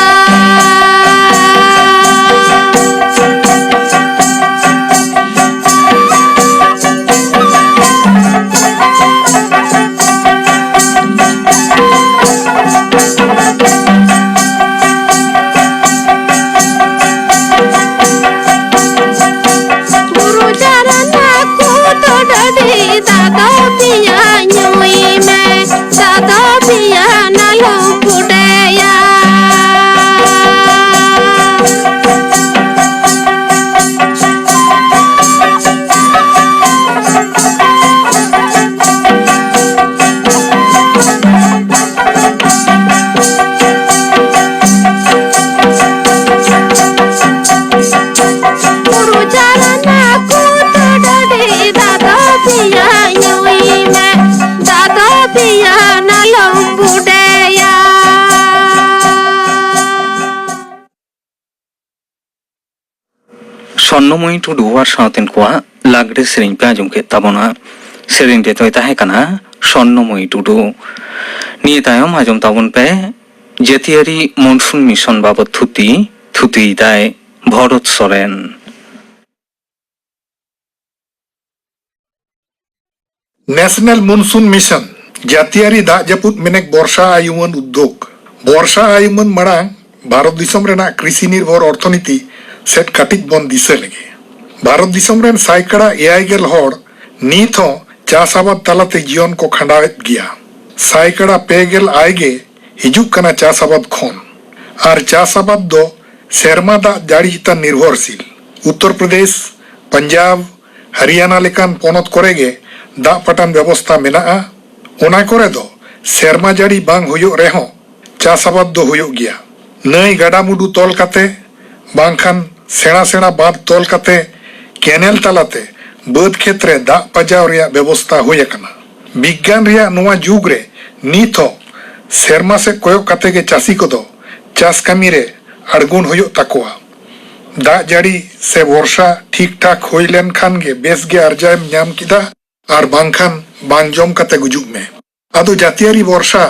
ᱵᱩᱨᱩ ᱡᱷᱟᱨᱱᱟ ᱠᱚ ᱫᱚ ᱰᱟᱹᱰᱤ ᱫᱟᱜ ᱫᱚ ᱯᱤᱭᱟ ᱧᱩᱭ ᱢᱮ, ᱫᱟᱜ ᱫᱚ ᱯᱤᱭᱟ ᱟᱞᱚᱢ ᱵᱩᱰᱮᱭᱟ᱾ ᱵᱩᱨᱩ ᱡᱷᱟᱨᱱᱟ ᱠᱚ ᱫᱚ ᱰᱟᱹᱰᱤ ᱫᱟᱜ ᱫᱚ ᱯᱤᱭᱟ ᱧᱩᱭ ᱢᱮ, ᱫᱟᱜ ᱫᱚ ᱯᱤᱭᱟ ᱟᱞᱚᱢ ᱵᱩᱰᱮᱭᱟ᱾ ᱥᱚᱨᱱᱚᱢᱚᱭᱤ ᱴᱩᱰᱩ ᱟᱨ ᱥᱟᱶᱛᱮᱱ ᱠᱚᱣᱟᱜ ᱞᱟᱜᱽᱲᱮ ᱥᱮᱨᱮᱧ ᱯᱮ ᱟᱸᱡᱚᱢ ᱠᱮᱫ ᱛᱟᱵᱚᱱᱟ᱾ ᱥᱮᱨᱮᱧ ᱨᱮᱫᱚᱭ ᱛᱟᱦᱮᱸ ᱠᱟᱱᱟ ᱥᱚᱨᱱᱚᱢᱚᱭᱤ ᱴᱩᱰᱩ᱾ ᱱᱤᱭᱟᱹ ᱛᱟᱭᱚᱢ ᱟᱸᱡᱚᱢ ᱛᱟᱵᱚᱱ ᱯᱮ ᱡᱟᱹᱛᱤᱭᱟᱹᱨᱤ ᱢᱚᱱᱥᱩᱱ ᱢᱤᱥᱚᱱ ᱵᱟᱵᱚᱛ ᱛᱷᱩᱛᱤ, ᱛᱷᱩᱛᱤᱭᱮᱫᱟᱭ Bharat Soren. National monsoon mission, ᱡᱟᱹᱛᱤᱭᱟᱹᱨᱤ ᱫᱟᱜ ᱡᱟᱹᱯᱩᱫ ᱢᱮᱱᱮᱠ ᱵᱚᱨᱥᱟ ᱟᱭᱩᱢᱟᱹᱱ ᱩᱫᱽᱫᱳᱜᱽ᱾ ᱵᱚᱨᱥᱟ ᱟᱭᱩᱢᱟᱹᱱ ᱢᱟᱲᱟᱝ ᱵᱷᱟᱨᱚᱛ ᱫᱤᱥᱚᱢ ᱨᱮᱱᱟᱜ ᱠᱨᱤᱥᱤ ᱱᱤᱨᱵᱷᱚᱨ ᱚᱨᱛᱷᱚᱱᱤᱛᱤ ᱥᱮᱫ ᱠᱟᱹᱴᱤᱡ ᱵᱚᱱ ᱫᱤᱥᱟᱹ ᱞᱮᱜᱮ᱾ ᱵᱷᱟᱨᱚᱛ ᱫᱤᱥᱚᱢ ᱨᱮᱱ ᱥᱟᱭᱠᱟᱲᱟ ᱮᱭᱟᱭ ᱜᱮᱞ ᱦᱚᱲ ᱱᱤᱛ ᱦᱚᱸ ᱪᱟᱥ ᱟᱵᱟᱫ ᱛᱟᱞᱟᱛᱮ ᱡᱤᱭᱚᱱ ᱠᱚ ᱠᱷᱟᱸᱰᱟᱣᱮᱫ ᱜᱮᱭᱟ᱾ ᱥᱟᱭᱠᱟᱲᱟ ᱯᱮ ᱜᱮᱞ ᱟᱭ ᱜᱮ ᱦᱤᱡᱩᱜ ᱠᱟᱱᱟ ᱪᱟᱥ ᱟᱵᱟᱫ ᱠᱷᱚᱱ᱾ ᱟᱨ ᱪᱟᱥ ᱟᱵᱟᱫ ᱫᱚ ᱥᱮᱨᱢᱟ ᱫᱟᱜ ᱡᱟᱹᱲᱤ ᱪᱮᱛᱟᱱ ᱱᱤᱨᱵᱷᱚᱨᱥᱤᱞ᱾ ᱩᱛᱛᱚᱨ ᱯᱨᱚᱫᱮᱥ, ᱯᱟᱧᱡᱟᱵᱽ, ᱦᱚᱨᱤᱭᱟᱱᱟ ᱞᱮᱠᱟᱱ ᱯᱚᱱᱚᱛ ᱠᱚᱨᱮ ᱜᱮ ᱫᱟᱜ ᱯᱟᱴᱟᱱ ᱵᱮᱵᱚᱥᱛᱟ ᱢᱮᱱᱟᱜᱼᱟ᱾ ᱚᱱᱟ ᱠᱚᱨᱮ ᱫᱚ ᱥᱮᱨᱢᱟ ᱡᱟᱹᱲᱤ ᱵᱟᱝ ᱦᱩᱭᱩᱜ ᱨᱮᱦᱚᱸ ᱪᱟᱥ ᱟᱵᱟᱫ ᱫᱚ ᱦᱩᱭᱩᱜ ᱜᱮᱭᱟ᱾ ᱱᱟᱹᱭ ᱜᱟᱰᱟ ᱢᱩᱰᱩ ᱛᱚᱞ ᱠᱟᱛᱮ ᱵᱟᱝᱠᱷᱟᱱ ᱥᱮᱬᱟ ᱥᱮᱬᱟ ᱵᱟᱸᱫᱷ ᱛᱚᱞ ᱠᱟᱛᱮ ᱠᱮᱱᱮᱞ ᱛᱟᱞᱟᱛᱮ ᱵᱟᱹᱫᱽ ᱠᱷᱮᱛ ᱨᱮ ᱫᱟᱜ ᱯᱟᱡᱟᱣ ᱨᱮᱭᱟᱜ ᱵᱮᱵᱚᱥᱛᱟ ᱦᱩᱭ ᱟᱠᱟᱱᱟ᱾ ᱵᱤᱜᱽᱜᱟᱱ ᱨᱮᱭᱟᱜ ᱱᱚᱣᱟ ᱡᱩᱜᱽ ᱨᱮ ᱱᱤᱛ ᱦᱚᱸ ᱥᱮᱨᱢᱟ ᱥᱮᱫ ᱠᱚᱭᱚᱜ ᱠᱟᱛᱮ ᱜᱮ ᱪᱟᱹᱥᱤ ᱠᱚᱫᱚ ᱪᱟᱥ ᱠᱟᱹᱢᱤ ᱨᱮ ᱟᱬᱜᱚᱱ ᱦᱩᱭᱩᱜ ᱛᱟᱠᱚᱣᱟ᱾ ᱫᱟᱜ ᱡᱟᱹᱲᱤ ᱥᱮ ᱵᱚᱨᱥᱟ ᱴᱷᱤᱠ ᱴᱷᱟᱠ ᱦᱩᱭ ᱞᱮᱱ ᱠᱷᱟᱱ ᱜᱮ ᱵᱮᱥ ᱜᱮ ᱟᱨᱡᱟᱣᱮᱢ ᱧᱟᱢ ᱠᱮᱫᱟ, ᱟᱨ ᱵᱟᱝᱠᱷᱟᱱ ᱵᱟᱝ ᱡᱚᱢ ᱠᱟᱛᱮ ᱜᱩᱡᱩᱜ ᱢᱮ᱾ ᱟᱫᱚ ᱡᱟᱹᱛᱤᱭᱟᱹᱨᱤ ᱵᱚᱨᱥᱟ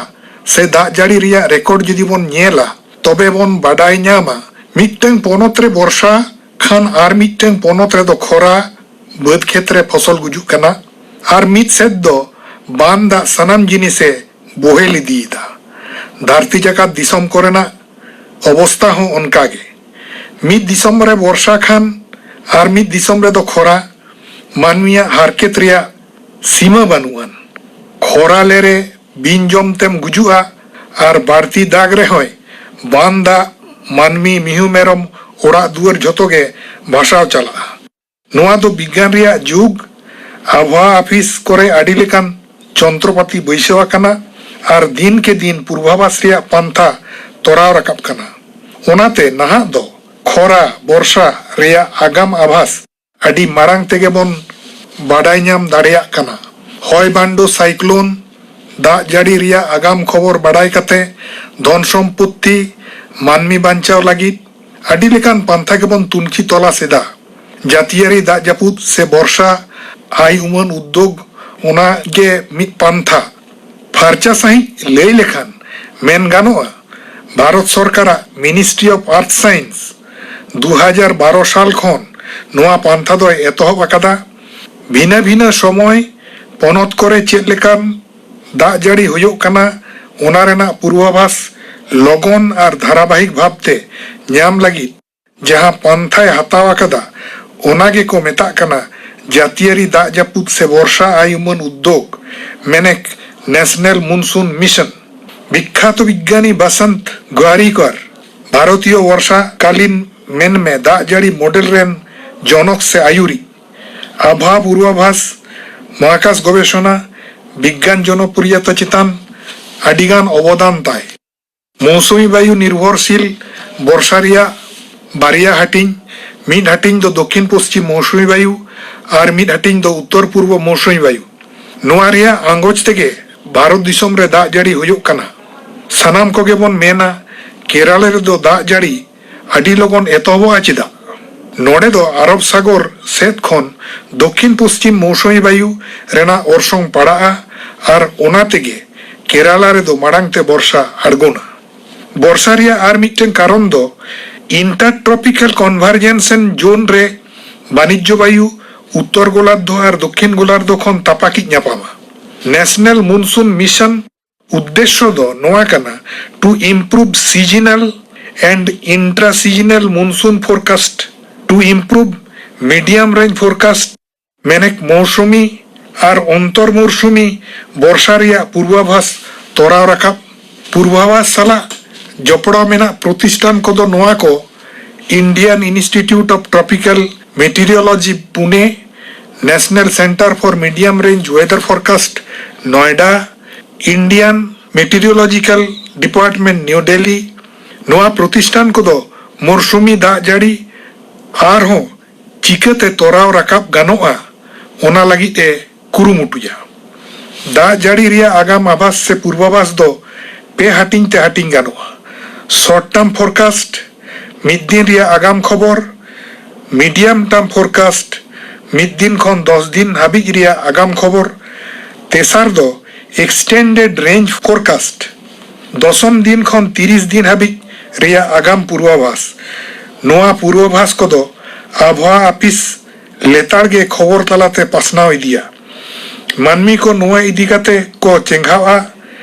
ᱥᱮ ᱫᱟᱜ ᱡᱟᱹᱲᱤ ᱨᱮᱭᱟᱜ ᱨᱮᱠᱚᱨᱰ ᱡᱩᱫᱤ ᱵᱚᱱ ᱧᱮᱞᱟ, ᱛᱚᱵᱮ ᱵᱚᱱ ᱵᱟᱰᱟᱭ ᱧᱟᱢᱟ ᱢᱤᱫᱴᱟᱝ ᱯᱚᱱᱚᱛ ᱨᱮ ᱵᱚᱨᱥᱟ ᱠᱷᱟᱱ ᱟᱨ ᱢᱤᱫᱴᱟᱝ ᱯᱚᱱᱚᱛ ᱨᱮᱫᱚ ᱠᱷᱚᱨᱟ, ᱵᱟᱹᱫᱽ ᱠᱷᱮᱛ ᱨᱮ ᱯᱷᱚᱥᱚᱞ ᱜᱩᱡᱩᱜ ᱠᱟᱱᱟ, ᱟᱨ ᱢᱤᱫ ᱥᱮᱫ ᱫᱚ ᱵᱟᱱ ᱫᱟᱜ ᱥᱟᱱᱟᱢ ᱡᱤᱱᱤᱥᱮ ᱵᱚᱦᱮᱞ ᱤᱫᱤᱭᱮᱫᱟ᱾ ᱫᱷᱟᱹᱨᱛᱤ ᱡᱟᱠᱟᱛ ᱫᱤᱥᱚᱢ ᱠᱚᱨᱮᱱᱟᱜ ᱚᱵᱚᱥᱛᱟ ᱦᱚᱸ ᱚᱱᱠᱟ ᱜᱮ᱾ ᱢᱤᱫ ᱫᱤᱥᱚᱢ ᱨᱮ ᱵᱚᱨᱥᱟ ᱠᱷᱟᱱ ᱟᱨ ᱢᱤᱫ ᱫᱤᱥᱚᱢ ᱨᱮᱫᱚ ᱠᱷᱚᱨᱟ᱾ ᱢᱟᱹᱱᱢᱤᱭᱟᱜ ᱦᱟᱨᱠᱮᱛ ᱨᱮᱭᱟᱜ ᱥᱤᱢᱟᱹ ᱵᱟᱹᱱᱩᱜ ᱟᱱ᱾ ᱠᱷᱚᱨᱟ ᱞᱮᱨᱮ ᱵᱤᱱ ᱡᱚᱢ ᱛᱮᱢ ᱜᱩᱡᱩᱜᱼᱟ, ᱟᱨ ᱵᱟᱹᱲᱛᱤ ᱫᱟᱜᱽ ᱨᱮᱦᱚᱸᱭ ᱵᱟᱱ ᱫᱟᱜ, ᱢᱟᱹᱱᱢᱤ, ᱢᱤᱦᱩ ᱢᱮᱨᱚᱢ, ᱚᱲᱟᱜ ᱫᱩᱣᱟᱹᱨ ᱡᱷᱚᱛᱚ ᱜᱮ ᱵᱷᱟᱥᱟᱣ ᱪᱟᱞᱟᱜᱼᱟ᱾ ᱱᱚᱣᱟ ᱫᱚ ᱵᱤᱜᱽᱜᱟᱱ ᱨᱮᱭᱟᱜ ᱡᱩᱜᱽ᱾ ᱟᱵᱚᱦᱟᱣᱟ ᱟᱹᱯᱷᱤᱥ ᱠᱚᱨᱮ ᱟᱹᱰᱤ ᱞᱮᱠᱟᱱ ᱡᱚᱱᱛᱨᱚᱯᱟᱹᱛᱤ ᱵᱟᱹᱭᱥᱟᱹᱣ ᱟᱠᱟᱱᱟ ᱟᱨ ᱫᱤᱱ ᱠᱮ ᱫᱤᱱ ᱯᱩᱨᱵᱟᱵᱷᱟᱥ ᱨᱮᱭᱟᱜ ᱯᱟᱱᱛᱷᱟ ᱛᱚᱨᱟᱣ ᱨᱟᱠᱟᱵ ᱠᱟᱱᱟ᱾ ᱚᱱᱟᱛᱮ ᱱᱟᱦᱟᱜ ᱫᱚ ᱠᱷᱚᱨᱟ, ᱵᱚᱨᱥᱟ ᱨᱮᱭᱟᱜ ᱟᱜᱟᱢ ᱟᱵᱷᱟᱥ ᱟᱹᱰᱤ ᱢᱟᱲᱟᱝ ᱛᱮᱜᱮ ᱵᱚᱱ ᱵᱟᱰᱟᱭ ᱧᱟᱢ ᱫᱟᱲᱮᱭᱟᱜ ᱠᱟᱱᱟ᱾ ᱦᱚᱭ ᱵᱷᱟᱱᱰᱳ, ᱥᱟᱭᱠᱞᱳᱱ, ᱫᱟᱜ ᱡᱟᱹᱲᱤ ᱨᱮᱭᱟᱜ ᱟᱜᱟᱢ ᱠᱷᱚᱵᱚᱨ ᱵᱟᱰᱟᱭ ᱠᱟᱛᱮ ᱫᱷᱚᱱ ᱥᱚᱢᱯᱚᱛᱛᱤ, ᱢᱟᱹᱱᱢᱤ ᱵᱟᱧᱪᱟᱣ ᱞᱟᱹᱜᱤᱫ ᱟᱹᱰᱤ ᱞᱮᱠᱟᱱ ᱯᱟᱱᱛᱷᱟ ᱜᱮᱵᱚᱱ ᱛᱩᱱᱠᱷᱤ ᱛᱚᱞᱟᱥ ᱮᱫᱟ᱾ ᱡᱟᱹᱛᱤᱭᱟᱹᱨᱤ ᱫᱟᱜ ᱡᱟᱹᱯᱩᱫ ᱥᱮ ᱵᱚᱨᱥᱟ ᱟᱭ ᱩᱢᱟᱹᱱ ᱩᱫᱽᱫᱳᱜᱽ, ᱚᱱᱟ ᱜᱮ ᱢᱤᱫ ᱯᱟᱱᱛᱷᱟ᱾ ᱯᱷᱟᱨᱪᱟ ᱥᱟᱺᱦᱤᱡ ᱞᱟᱹᱭ ᱞᱮᱠᱷᱟᱱ ᱢᱮᱱ ᱜᱟᱱᱚᱜᱼᱟ, ᱵᱷᱟᱨᱚᱛ ᱥᱚᱨᱠᱟᱨᱟᱜ Ministry of Earth Science ᱫᱩ ᱦᱟᱡᱟᱨ ᱵᱟᱨᱚ ᱥᱟᱞ ᱠᱷᱚᱱ ᱱᱚᱣᱟ ᱯᱟᱱᱛᱷᱟ ᱫᱚᱭ ᱮᱛᱚᱦᱚᱵ ᱟᱠᱟᱫᱟ᱾ ᱵᱷᱤᱱᱟᱹ ᱵᱷᱤᱱᱟᱹ ᱥᱚᱢᱚᱭ ᱯᱚᱱᱚᱛ ᱠᱚᱨᱮ ᱪᱮᱫ ᱞᱮᱠᱟᱱ ᱫᱟᱜ ᱡᱟᱹᱲᱤ ᱦᱩᱭᱩᱜ ᱠᱟᱱᱟ, ᱚᱱᱟ ᱨᱮᱱᱟᱜ ᱯᱩᱨᱵᱟᱵᱷᱟᱥ ᱞᱚᱜᱚᱱ ᱟᱨ ᱫᱷᱟᱨᱟᱵᱟᱦᱤᱠ ᱵᱷᱟᱵᱽᱛᱮ ᱧᱟᱢ ᱞᱟᱹᱜᱤᱫ ᱡᱟᱦᱟᱸ ᱯᱟᱱᱛᱷᱟᱭ ᱦᱟᱛᱟᱣ ᱟᱠᱟᱫᱟ, ᱚᱱᱟ ᱜᱮᱠᱚ ᱢᱮᱛᱟᱜ ᱠᱟᱱᱟ ᱡᱟᱹᱛᱤᱭᱟᱹᱨᱤ ᱫᱟᱜ ᱡᱟᱹᱯᱩᱫ ᱥᱮ ᱵᱚᱨᱥᱟ ᱟᱭ ᱩᱢᱟᱹᱱ ᱩᱫᱽᱫᱳᱜᱽ, ᱢᱮᱱᱮᱠ ᱱᱮᱥᱱᱟᱞ ᱢᱩᱱᱥᱩᱱ ᱢᱤᱥᱚᱱ᱾ ᱵᱤᱠᱠᱷᱟᱛ ᱵᱤᱜᱽᱜᱟᱱᱤ ᱵᱟᱥᱟᱱᱛ ᱜᱳᱣᱟᱨᱤᱠᱚᱨ, ᱵᱷᱟᱨᱚᱛᱤᱭᱚ ᱵᱚᱨᱥᱟ ᱠᱟᱞᱤᱱ ᱢᱮᱱᱢᱮ ᱫᱟᱜ ᱡᱟᱹᱲᱤ ᱢᱚᱰᱮᱞ ᱨᱮᱱ ᱡᱚᱱᱚᱠ ᱥᱮ ᱟᱭᱩᱨᱤᱡ, ᱟᱵᱷᱟ ᱯᱩᱨᱵᱟᱵᱷᱟᱥ, ᱢᱚᱦᱟᱠᱟᱥ ᱜᱚᱵᱮᱥᱚᱱᱟ, ᱵᱤᱜᱽᱜᱟᱱ ᱡᱚᱱᱚᱯᱨᱤᱭᱚᱛᱟ ᱪᱮᱛᱟᱱ ᱟᱹᱰᱤᱜᱟᱱ ᱚᱵᱚᱫᱟᱱ ᱛᱟᱭ᱾ ᱢᱳᱣᱥᱩᱢᱤ ᱵᱟᱭᱩ ᱱᱤᱨᱵᱷᱚᱨᱥᱤᱞ ᱵᱚᱨᱥᱟ ᱨᱮᱭᱟᱜ ᱵᱟᱨᱭᱟ ᱦᱟᱹᱴᱤᱧ, ᱢᱤᱫ ᱦᱟᱹᱴᱤᱧ ᱫᱚ ᱫᱚᱠᱷᱤᱱ ᱯᱚᱥᱪᱤᱢ ᱢᱳᱣᱥᱩᱢᱤ ᱵᱟᱭᱩ ᱟᱨ ᱢᱤᱫ ᱦᱟᱹᱴᱤᱧ ᱫᱚ ᱩᱛᱛᱚᱨ ᱯᱩᱨᱵᱚ ᱢᱳᱣᱥᱩᱢᱤ ᱵᱟᱭᱩ᱾ ᱱᱚᱣᱟ ᱨᱮᱭᱟᱜ ᱟᱸᱜᱚᱪ ᱛᱮᱜᱮ ᱵᱷᱟᱨᱚᱛ ᱫᱤᱥᱚᱢ ᱨᱮ ᱫᱟᱜ ᱡᱟᱹᱲᱤ ᱦᱩᱭᱩᱜ ᱠᱟᱱᱟ᱾ ᱥᱟᱱᱟᱢ ᱠᱚᱜᱮ ᱵᱚᱱ ᱢᱮᱱᱟ, ᱠᱮᱨᱟᱞᱟ ᱨᱮᱫᱚ ᱫᱟᱜ ᱡᱟᱹᱲᱤ ᱟᱹᱰᱤ ᱞᱚᱜᱚᱱ ᱮᱛᱚᱦᱚᱵᱚᱜᱼᱟ ᱪᱮᱫᱟᱜ? ᱱᱚᱰᱮ ᱫᱚ ᱟᱨᱚᱵ ᱥᱟᱜᱚᱨ ᱥᱮᱫ ᱠᱷᱚᱱ ᱫᱚᱠᱷᱤᱱ ᱯᱚᱥᱪᱤᱢ ᱢᱳᱣᱥᱩᱢᱤ ᱵᱟᱭᱩ ᱨᱮᱱᱟᱜ ᱚᱨᱥᱚᱝ ᱯᱟᱲᱟᱜᱼᱟ ᱟᱨ ᱚᱱᱟ ᱛᱮᱜᱮ ᱠᱮᱨᱟᱞᱟ ᱨᱮᱫᱚ ᱢᱟᱲᱟᱝ ᱛᱮ ᱵᱚᱨᱥᱟ ᱟᱬᱜᱚᱱᱟ᱾ ᱵᱚᱨᱥᱟ ᱨᱮᱭᱟᱜ ᱟᱨ ᱢᱤᱫᱴᱮᱱ ᱠᱟᱨᱚᱱ ᱫᱚ Intertropical Convergence Zone ᱨᱮ ᱵᱟᱱᱤᱡᱽᱡᱚ ᱵᱟᱭᱩ ᱩᱛᱛᱚᱨ ᱜᱳᱞᱟᱨᱫᱷᱚ ᱟᱨ ᱫᱚᱠᱷᱤᱱ ᱜᱳᱞᱟᱨᱫᱷᱚ ᱠᱷᱚᱱ ᱛᱟᱯᱟᱠᱤᱡ ᱧᱟᱯᱟᱢᱟ᱾ ᱱᱮᱥᱱᱟᱞ ᱢᱩᱱᱥᱩᱱ ᱢᱤᱥᱚᱱ ᱩᱫᱽᱫᱮᱥᱥᱚ ᱫᱚ ᱱᱚᱣᱟ ᱠᱟᱱᱟ, to improve seasonal and intra-seasonal monsoon forecast, to improve medium range forecast, ᱢᱮᱱᱮᱠ ᱢᱳᱣᱥᱩᱢᱤ ᱟᱨ ᱚᱱᱛᱚᱨ ᱢᱳᱣᱥᱩᱢᱤ ᱵᱚᱨᱥᱟ ᱨᱮᱭᱟᱜ ᱯᱩᱨᱵᱟᱵᱷᱟᱥ ᱛᱚᱨᱟᱣ ᱨᱟᱠᱟᱵ᱾ ᱯᱩᱨᱵᱟᱵᱷᱟᱥ ᱥᱟᱞᱟᱜ ᱡᱚᱯᱲᱟᱣ ᱢᱮᱱᱟᱜ ᱯᱨᱚᱛᱤᱥᱴᱷᱟᱱ ᱠᱚᱫᱚ ᱱᱚᱣᱟ ᱠᱚ: Indian Institute of Tropical Meteorology, Pune, National Centre for Medium Range Weather Forecast, Noida, Indian Meteorological Department, New Delhi᱾ ᱱᱚᱣᱟ ᱯᱨᱚᱛᱤᱥᱴᱷᱟᱱ ᱠᱚᱫᱚ ᱢᱳᱣᱥᱩᱢᱤ ᱫᱟᱜ ᱡᱟᱹᱲᱤ ᱟᱨᱦᱚᱸ ᱪᱤᱠᱟᱹᱛᱮ ᱛᱚᱨᱟᱣ ᱨᱟᱠᱟᱵ ᱜᱟᱱᱚᱜᱼᱟ, ᱚᱱᱟ ᱞᱟᱹᱜᱤᱫ ᱮ ᱠᱩᱨᱩᱢᱩᱴᱩᱭᱟ᱾ ᱫᱟᱜ ᱡᱟᱹᱲᱤ ᱨᱮᱭᱟᱜ ᱟᱜᱟᱢ ᱟᱵᱷᱟᱥ ᱥᱮ ᱯᱩᱨᱵᱟᱵᱷᱟᱥ ᱫᱚ ᱯᱮ ᱦᱟᱹᱴᱤᱧ ᱛᱮ ᱦᱟᱹᱴᱤᱧ ᱜᱟᱱᱚᱜᱼᱟ: short term forecast, ᱢᱤᱫ ᱫᱤᱱ ᱨᱮᱭᱟᱜ ᱟᱜᱟᱢ ᱠᱷᱚᱵᱚᱨ; medium term forecast, ᱢᱤᱫ ᱫᱤᱱ ᱠᱷᱚᱱ ᱫᱚᱥ ᱫᱤᱱ ᱦᱟᱹᱵᱤᱡ ᱨᱮᱭᱟᱜ ᱟᱜᱟᱢ ᱠᱷᱚᱵᱚᱨ; ᱛᱮᱥᱟᱨ ᱫᱚ extended range forecast, ᱫᱚᱥᱚᱢ ᱫᱤᱱ ᱠᱷᱚᱱ ᱛᱤᱨᱤᱥ ᱫᱤᱱ ᱦᱟᱹᱵᱤᱡ ᱨᱮᱭᱟᱜ ᱟᱜᱟᱢ ᱯᱩᱨᱵᱟᱵᱷᱟᱥ᱾ ᱱᱚᱣᱟ ᱯᱩᱨᱵᱟᱵᱷᱟᱥ ᱠᱚᱫᱚ ᱟᱵᱚᱦᱟᱣᱟ ᱟᱹᱯᱤᱥ ᱞᱮᱛᱟᱲ ᱜᱮ ᱠᱷᱚᱵᱚᱨ ᱛᱟᱞᱟᱛᱮ ᱯᱟᱥᱱᱟᱣ ᱤᱫᱤᱭᱟ᱾ ᱢᱟᱹᱱᱢᱤ ᱠᱚ ᱱᱚᱣᱟ ᱤᱫᱤ ᱠᱟᱛᱮ ᱠᱚ ᱪᱮᱸᱜᱷᱟᱣᱜᱼᱟ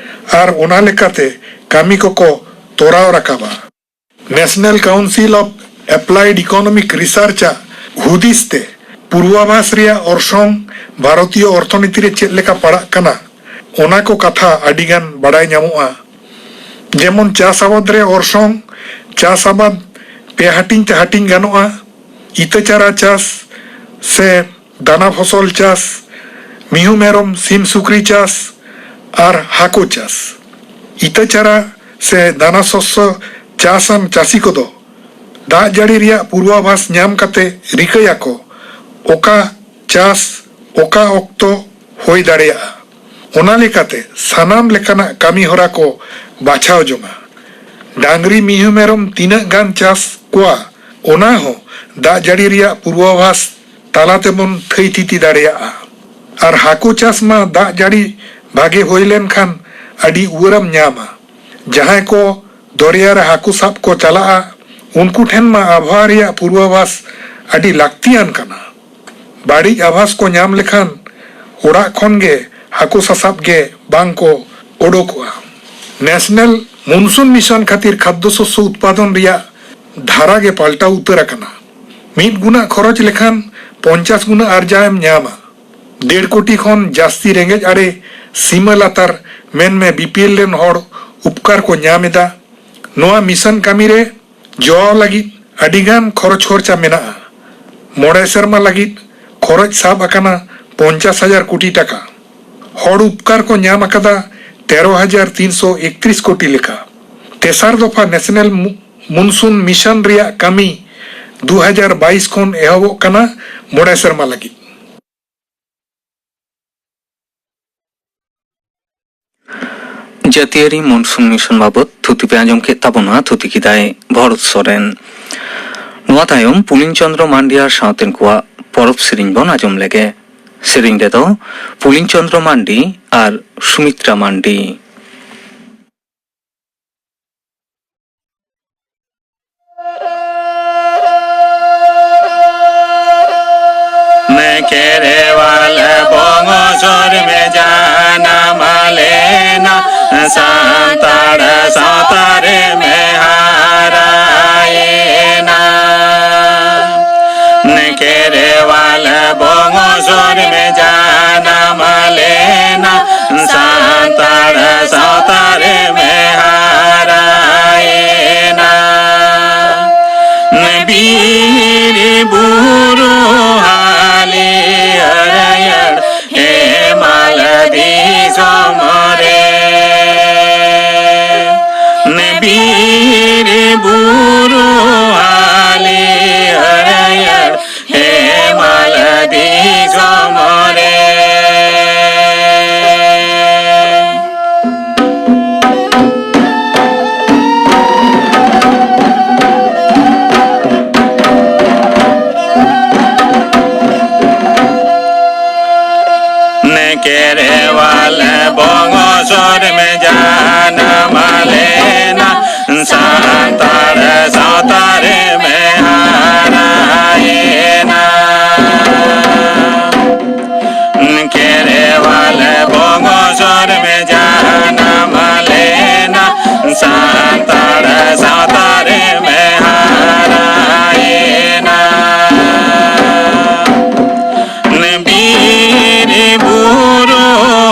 ᱟᱨ ᱚᱱᱟ ᱞᱮᱠᱟᱛᱮ ᱠᱟᱹᱢᱤ ᱠᱚᱠᱚ ᱛᱚᱨᱟᱣ ᱨᱟᱠᱟᱵᱟ᱾ National Council of Applied Economic Research ᱟᱜ ᱦᱩᱫᱤᱥ ᱛᱮ ᱯᱩᱨᱵᱟᱵᱷᱟᱥ ᱨᱮᱭᱟᱜ ᱚᱨᱥᱚᱝ ᱵᱷᱟᱨᱚᱛᱤᱭᱚ ᱚᱨᱛᱷᱚᱱᱤᱛᱤ ᱨᱮ ᱪᱮᱫ ᱞᱮᱠᱟ ᱯᱟᱲᱟᱜ ᱠᱟᱱᱟ, ᱚᱱᱟ ᱠᱚ ᱠᱟᱛᱷᱟ ᱟᱹᱰᱤ ᱜᱟᱱ ᱵᱟᱰᱟᱭ ᱧᱟᱢᱚᱜᱼᱟ᱾ ᱡᱮᱢᱚᱱ ᱪᱟᱥ ᱟᱵᱟᱫ ᱨᱮ ᱚᱨᱥᱚᱝ, ᱪᱟᱥ ᱟᱵᱟᱫ ᱯᱮ ᱦᱟᱹᱴᱤᱧ ᱛᱮ ᱦᱟᱹᱴᱤᱧ ᱜᱟᱱᱚᱜᱼᱟ, ᱤᱛᱟᱹ ᱪᱟᱨᱟ ᱪᱟᱥ ᱥᱮ ᱫᱟᱱᱟ ᱯᱷᱚᱥᱚᱞ ᱪᱟᱥ, ᱢᱤᱦᱩ ᱢᱮᱨᱚᱢ ᱥᱤᱢ ᱥᱩᱠᱨᱤ ᱪᱟᱥ ᱟᱨ ᱦᱟᱹᱠᱩ ᱪᱟᱥ᱾ ᱤᱛᱟᱹ ᱪᱟᱨᱟ ᱥᱮ ᱫᱟᱱᱟ ᱥᱚᱥᱭᱚ ᱪᱟᱥᱟᱱ ᱪᱟᱹᱥᱤ ᱠᱚᱫᱚ ᱫᱟᱜ ᱡᱟᱹᱲᱤ ᱨᱮᱭᱟᱜ ᱯᱩᱨᱵᱟᱵᱷᱟᱥ ᱧᱟᱢ ᱠᱟᱛᱮ ᱨᱤᱠᱟᱹᱭᱟᱠᱚ ᱚᱠᱟ ᱪᱟᱥ ᱚᱠᱟ ᱚᱠᱛᱚ ᱦᱩᱭ ᱫᱟᱲᱮᱭᱟᱜᱼᱟ᱾ ᱚᱱᱟ ᱞᱮᱠᱟᱛᱮ ᱥᱟᱱᱟᱢ ᱞᱮᱠᱟᱱᱟᱜ ᱠᱟᱹᱢᱤ ᱦᱚᱨᱟ ᱠᱚ ᱵᱟᱪᱷᱟᱣ ᱡᱚᱝᱟ᱾ ᱰᱟᱝᱨᱤ ᱢᱤᱦᱩ ᱢᱮᱨᱚᱢ ᱛᱤᱱᱟᱹᱜ ᱜᱟᱱ ᱪᱟᱥ ᱠᱚᱣᱟ, ᱚᱱᱟ ᱦᱚᱸ ᱫᱟᱜ ᱡᱟᱹᱲᱤ ᱨᱮᱭᱟᱜ ᱯᱩᱨᱵᱟᱵᱷᱟᱥ ᱛᱟᱞᱟ ᱛᱮᱵᱚᱱ ᱛᱷᱟᱹᱭ ᱛᱷᱤᱛᱤ ᱫᱟᱲᱮᱭᱟᱜᱼᱟ᱾ ᱟᱨ ᱦᱟᱹᱠᱩ ᱪᱟᱥ ᱢᱟ ᱫᱟᱜ ᱡᱟᱹᱲᱤ ᱵᱷᱟᱜᱮ ᱦᱩᱭ ᱞᱮᱱᱠᱷᱟᱱ ᱟᱹᱰᱤ ᱩᱣᱟᱹᱨᱮᱢ ᱧᱟᱢᱟ᱾ ᱡᱟᱦᱟᱸᱭ ᱠᱚ ᱫᱚᱨᱭᱟ ᱨᱮ ᱦᱟᱹᱠᱩ ᱥᱟᱵ ᱠᱚ ᱪᱟᱞᱟᱜᱼᱟ, ᱩᱱᱠᱩ ᱴᱷᱮᱱ ᱢᱟ ᱟᱵᱚᱦᱟᱣᱟ ᱨᱮᱭᱟᱜ ᱯᱩᱨᱵᱟᱵᱷᱟᱥ ᱟᱹᱰᱤ ᱞᱟᱹᱠᱛᱤᱭᱟᱱ ᱠᱟᱱᱟ᱾ ᱵᱟᱹᱲᱤᱡ ᱟᱵᱷᱟᱥ ᱠᱚ ᱧᱟᱢ ᱞᱮᱠᱷᱟᱱ ᱚᱲᱟᱜ ᱠᱷᱚᱱ ᱜᱮ ᱦᱟᱹᱠᱩ ᱥᱟᱥᱟᱵ ᱜᱮ ᱵᱟᱝ ᱠᱚ ᱚᱰᱚᱠᱚᱜᱼᱟ᱾ ᱱᱮᱥᱱᱟᱞ ᱢᱚᱱᱥᱩᱱ ᱢᱤᱥᱚᱱ ᱠᱷᱟᱹᱛᱤᱨ ᱠᱷᱟᱫᱽᱫᱚ ᱥᱚᱥᱭᱚ ᱩᱛᱯᱟᱫᱚᱱ ᱨᱮᱭᱟᱜ ᱫᱷᱟᱨᱟ ᱜᱮ ᱯᱟᱞᱴᱟᱣ ᱩᱛᱟᱹᱨ ᱟᱠᱟᱱᱟ᱾ ᱢᱤᱫ ᱜᱩᱱᱟᱜ ᱠᱷᱚᱨᱚᱪ ᱞᱮᱠᱷᱟᱱ ᱯᱚᱧᱪᱟᱥ ᱜᱩᱱᱟᱹ ᱟᱨᱡᱟᱣ ᱮᱢ ᱧᱟᱢᱟ᱾ ᱰᱮᱲ ᱠᱳᱴᱤ ᱠᱷᱚᱱ ᱡᱟᱹᱥᱛᱤ ᱨᱮᱸᱜᱮᱡ ᱟᱨᱮ ᱥᱤᱢᱟᱹ ᱞᱟᱛᱟᱨ, ᱢᱮᱱᱢᱮ ᱵᱤ ᱯᱤ ᱮᱞ ᱨᱮᱱ ᱦᱚᱲ ᱩᱯᱠᱟᱨ ᱠᱚ ᱧᱟᱢ ᱮᱫᱟ᱾ ᱱᱚᱣᱟ ᱢᱤᱥᱚᱱ ᱠᱟᱹᱢᱤ ᱨᱮ ᱡᱚᱲᱟᱣ ᱞᱟᱹᱜᱤᱫ ᱟᱹᱰᱤ ᱜᱟᱱ ᱠᱷᱚᱨᱚᱪ ᱠᱷᱚᱨᱪᱟ ᱢᱮᱱᱟᱜᱼᱟ᱾ ᱢᱚᱬᱮ ᱥᱮᱨᱢᱟ ᱞᱟᱹᱜᱤᱫ ᱠᱷᱚᱨᱚᱪ ᱥᱟᱵ ᱟᱠᱟᱱᱟ ᱯᱚᱧᱪᱟᱥ ᱦᱟᱡᱟᱨ ᱠᱳᱴᱤ ᱴᱟᱠᱟ᱾ ᱦᱚᱲ ᱩᱯᱠᱟᱨ ᱠᱚ ᱧᱟᱢ ᱟᱠᱟᱫᱟ ᱛᱮᱨᱚ ᱦᱟᱡᱟᱨ ᱛᱤᱱᱥᱚ ᱮᱠᱛᱨᱤᱥ ᱠᱳᱴᱤ ᱞᱮᱠᱟ᱾ ᱛᱮᱥᱟᱨ ᱫᱚᱯᱷᱟ ᱱᱮᱥᱱᱟᱞ ᱢᱩ-, ᱢᱩᱱᱥᱩᱱ ᱢᱤᱥᱚᱱ ᱨᱮᱭᱟᱜ ᱠᱟᱹᱢᱤ ᱫᱩ ᱦᱟᱡᱟᱨ ᱵᱟᱭᱤᱥ ᱠᱷᱚᱱ ᱮᱦᱚᱵᱚᱜ ᱠᱟᱱᱟ ᱢᱚᱬᱮ ᱥᱮᱨᱢᱟ ᱞᱟᱹᱜᱤᱫ᱾ ᱡᱟᱹᱛᱤᱭᱟᱹᱨᱤ ᱢᱚᱱᱥᱩᱱ ᱢᱤᱥᱚᱱ ᱵᱟᱵᱚᱛ ᱛᱷᱩᱛᱤ ᱯᱮ ᱟᱸᱡᱚᱢ ᱠᱮᱫ ᱛᱟᱵᱚᱱᱟ, ᱛᱷᱩᱛᱤ ᱠᱮᱫᱟᱭ ᱵᱷᱚᱨᱚᱛ ᱥᱚᱨᱮᱱ᱾ ᱱᱚᱣᱟ ᱛᱟᱭᱚᱢ ᱯᱩᱞᱤᱱ ᱪᱚᱸᱫᱽᱨᱚ ᱢᱟᱱᱰᱤ ᱟᱨ ᱥᱟᱶᱛᱮᱱ ᱠᱚᱣᱟᱜ ᱯᱚᱨᱚᱵᱽ ᱥᱮᱨᱮᱧ ᱵᱚᱱ ᱟᱸᱡᱚᱢ ᱞᱮᱜᱮ᱾ ᱥᱮᱨᱮᱧ ᱨᱮᱫᱚ ᱯᱩᱞᱤᱱ ᱪᱚᱸᱫᱽᱨᱚ ᱢᱟᱱᱰᱤ ᱟᱨ ᱥᱩᱢᱤᱛᱨᱟ ᱢᱟᱱᱰᱤ᱾ ᱢᱮ ᱠᱮᱨᱮᱣᱟᱞ ᱵᱚᱝᱥᱚ ᱨᱮᱢ ᱡᱟᱱᱟᱢ ᱞᱮᱱᱟ, ᱥᱟᱱᱛᱟᱲ ᱥᱟᱶᱛᱟ ᱨᱮᱢ ᱟᱞᱮ ᱵᱚᱝᱥᱚ ᱨᱮᱢ ᱡᱟᱱᱟᱢ ᱞᱮᱱᱟ, ᱥᱟᱱᱛᱟᱲ ᱥᱟᱶᱛᱟ ᱨᱮᱢ ᱦᱟᱨᱟᱭᱮᱱᱟ᱾ ᱠᱷᱮᱨᱣᱟᱞ ᱵᱚᱝᱥᱚ ᱨᱮᱢ ᱡᱟᱱᱟᱢ ᱞᱮᱱᱟ, ᱥᱟᱱᱛᱟᱲ ᱥᱟᱶᱛᱟ ᱨᱮᱢ ᱦᱟᱨᱟᱭᱮᱱᱟ᱾ ᱵᱤᱨ ᱵᱩᱨᱩ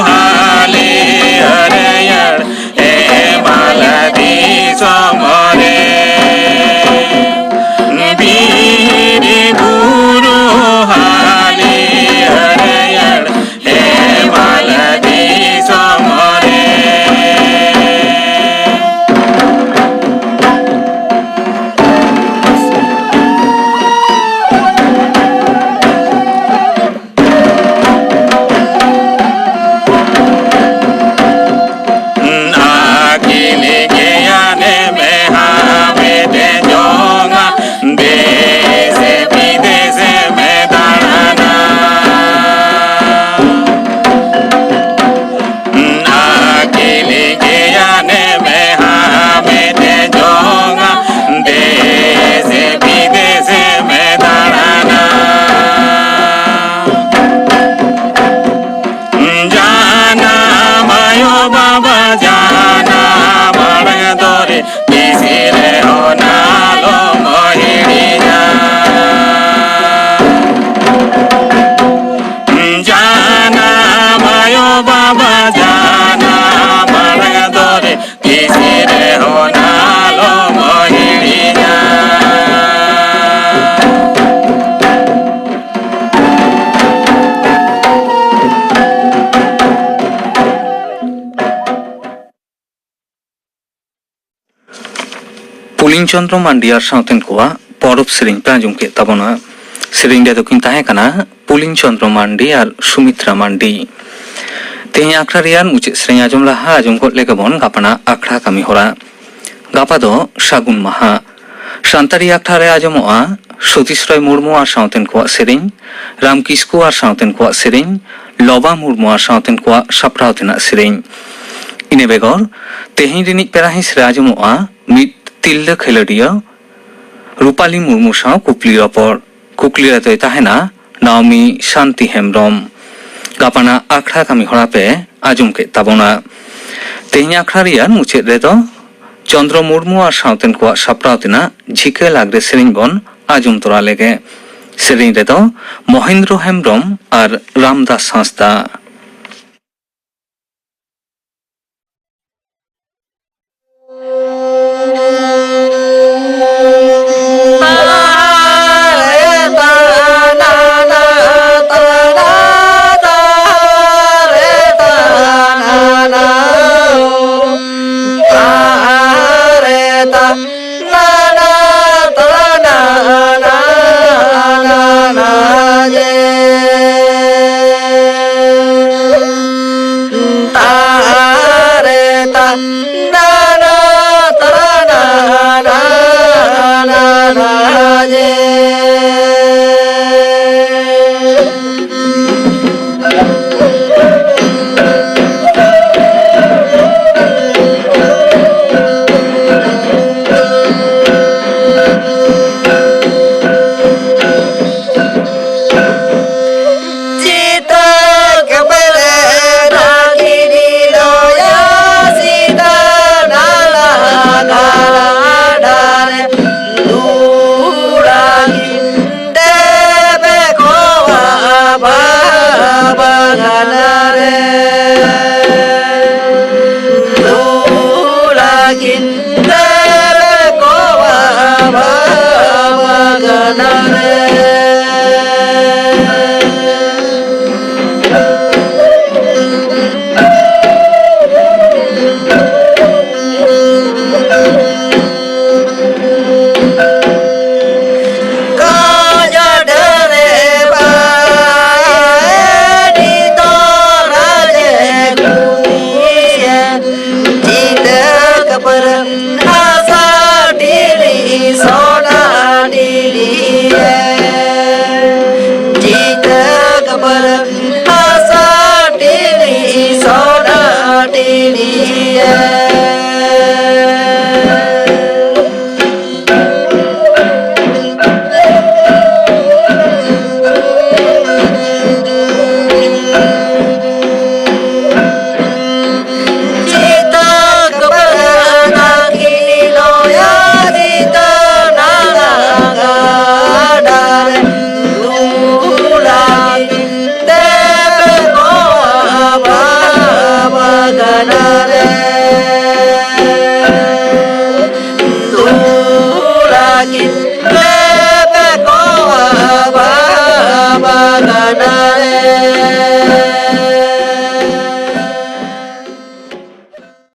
ᱦᱟᱹᱞᱤ ᱦᱟᱹᱨᱭᱟᱹᱲ ᱦᱮᱢᱟᱞ ᱫᱤᱥᱚᱢ ᱨᱮ᱾ ᱵᱤᱨ ᱵᱩᱨᱩ ᱦᱟᱹᱞᱤ ᱦᱟᱹᱨᱭᱟᱹᱲ ᱦᱮᱢᱟᱞ ᱫᱤᱥᱚᱢ ᱨᱮ᱾ ᱟᱹᱠᱤᱞ ᱜᱮᱭᱟᱱᱮᱢ ᱦᱟᱢᱮᱴ ᱡᱚᱝᱟ, ᱫᱮᱥ ᱵᱤᱫᱮᱥᱮᱢ ᱫᱟᱬᱟᱱᱟ᱾ ᱟᱹᱠᱤᱞ ᱜᱮᱭᱟᱱᱮᱢ ᱦᱟᱢᱮᱴ ᱡᱚᱝᱟ, ᱫᱮᱥ ᱵᱤᱫᱮᱥᱮᱢ ᱫᱟᱬᱟᱱᱟ᱾ ᱡᱟᱱᱟᱢ ᱟᱭᱳ ᱵᱟᱵᱟ ᱡᱟᱱᱟᱢ ᱟᱲᱟᱝ ᱫᱚᱨᱮ ᱛᱤᱥ ᱨᱮᱦᱚᱸ ᱟᱞᱚᱢ ᱦᱤᱲᱤᱧᱟ᱾ ᱡᱟᱱᱟᱢ ᱟᱭᱳ ᱵᱟᱵᱟ ᱡᱟᱱᱟᱢ ᱟᱲᱟᱝ ᱫᱚᱨᱮ ᱛᱤᱥ ᱨᱮᱦᱚᱸ ᱟᱞᱚᱢ ᱦᱤᱲᱤᱧᱟ᱾ ᱯᱩᱞᱤᱱ ᱪᱚᱸᱫᱽᱨᱚ ᱢᱟᱱᱰᱤ ᱟᱨ ᱥᱟᱶᱛᱮᱱ ᱠᱚᱣᱟᱜ ᱯᱚᱨᱚᱵᱽ ᱥᱮᱨᱮᱧ ᱯᱮ ᱟᱸᱡᱚᱢ ᱠᱮᱫ ᱛᱟᱵᱚᱱᱟ᱾ ᱥᱮᱨᱮᱧ ᱨᱮᱫᱚ ᱠᱤᱱ ᱛᱟᱦᱮᱸ ᱠᱟᱱᱟ ᱯᱩᱞᱤᱱ ᱪᱚᱸᱫᱽᱨᱚ ᱢᱟᱱᱰᱤ ᱟᱨ ᱥᱩᱢᱤᱛᱨᱟ ᱢᱟᱱᱰᱤ᱾ ᱛᱮᱦᱮᱧ ᱟᱠᱷᱲᱟ ᱨᱮᱭᱟᱜ ᱢᱩᱪᱟᱹᱫ ᱥᱮᱨᱮᱧ ᱟᱸᱡᱚᱢ ᱞᱟᱦᱟ ᱟᱸᱡᱚᱢ ᱜᱚᱫ ᱞᱮᱜᱮ ᱵᱚᱱ ᱜᱟᱯᱟᱱᱟᱜ ᱟᱠᱷᱲᱟ ᱠᱟᱹᱢᱤ ᱦᱚᱨᱟ᱾ ᱜᱟᱯᱟ ᱫᱚ ᱥᱟᱹᱜᱩᱱ ᱢᱟᱦᱟ᱾ ᱥᱟᱱᱛᱟᱲᱤ ᱟᱠᱷᱲᱟ ᱨᱮ ᱟᱸᱡᱚᱢᱚᱜᱼᱟ ᱥᱚᱛᱤᱥ ᱨᱚᱭ ᱢᱩᱨᱢᱩ ᱟᱨ ᱥᱟᱶᱛᱮᱱ ᱠᱚᱣᱟᱜ ᱥᱮᱨᱮᱧ, ᱨᱟᱢ ᱠᱤᱥᱠᱩ ᱟᱨ ᱥᱟᱶᱛᱮᱱ ᱠᱚᱣᱟᱜ ᱥᱮᱨᱮᱧ, ᱞᱚᱵᱟ ᱢᱩᱨᱢᱩ ᱟᱨ ᱥᱟᱶᱛᱮᱱ ᱠᱚᱣᱟᱜ ᱥᱟᱯᱲᱟᱣ ᱛᱮᱱᱟᱜ ᱥᱮᱨᱮᱧ᱾ ᱤᱱᱟᱹ ᱵᱮᱜᱚᱨ ᱛᱮᱦᱮᱧ ᱨᱤᱱᱤᱡ ᱯᱮᱲᱟ ᱦᱤᱸᱥ ᱨᱮ ᱟᱸᱡᱚᱢᱚᱜᱼᱟ ᱢᱤᱫ ᱛᱤᱨᱞᱟᱹ ᱠᱷᱮᱞᱳᱰᱤᱭᱟᱹ ᱨᱩᱯᱟᱞᱤ ᱢᱩᱨᱢᱩ ᱥᱟᱶ ᱠᱩᱠᱞᱤ ᱨᱚᱯᱚᱲ᱾ ᱠᱩᱠᱞᱤ ᱨᱮᱫᱚᱭ ᱛᱟᱦᱮᱱᱟ ᱱᱟᱣᱢᱤ ᱥᱟᱱᱛᱤ ᱦᱮᱢᱵᱽᱨᱚᱢ᱾ ᱜᱟᱯᱟᱱᱟᱜ ᱟᱠᱷᱲᱟ ᱠᱟᱹᱢᱤ ᱦᱚᱨᱟ ᱯᱮ ᱟᱸᱡᱚᱢ ᱠᱮᱫ ᱛᱟᱵᱚᱱᱟ᱾ ᱛᱮᱦᱮᱧ ᱟᱠᱷᱲᱟ ᱨᱮᱭᱟᱜ ᱢᱩᱪᱟᱹᱫ ᱨᱮᱫᱚ ᱪᱚᱱᱫᱨᱚ ᱢᱩᱨᱢᱩ ᱟᱨ ᱥᱟᱶᱛᱮᱱ ᱠᱚᱣᱟᱜ ᱥᱟᱯᱲᱟᱣ ᱛᱮᱱᱟᱜ ᱡᱷᱤᱠᱟᱹ ᱞᱟᱜᱽᱲᱮ ᱥᱮᱨᱮᱧ ᱵᱚᱱ ᱟᱸᱡᱚᱢ ᱛᱚᱨᱟ ᱞᱮᱜᱮ᱾ ᱥᱮᱨᱮᱧ ᱨᱮᱫᱚ ᱢᱚᱦᱮᱱᱫᱨᱚ ᱦᱮᱢᱵᱽᱨᱚᱢ ᱟᱨ ᱨᱟᱢᱫᱟᱥ ᱦᱟᱸᱥᱫᱟ᱾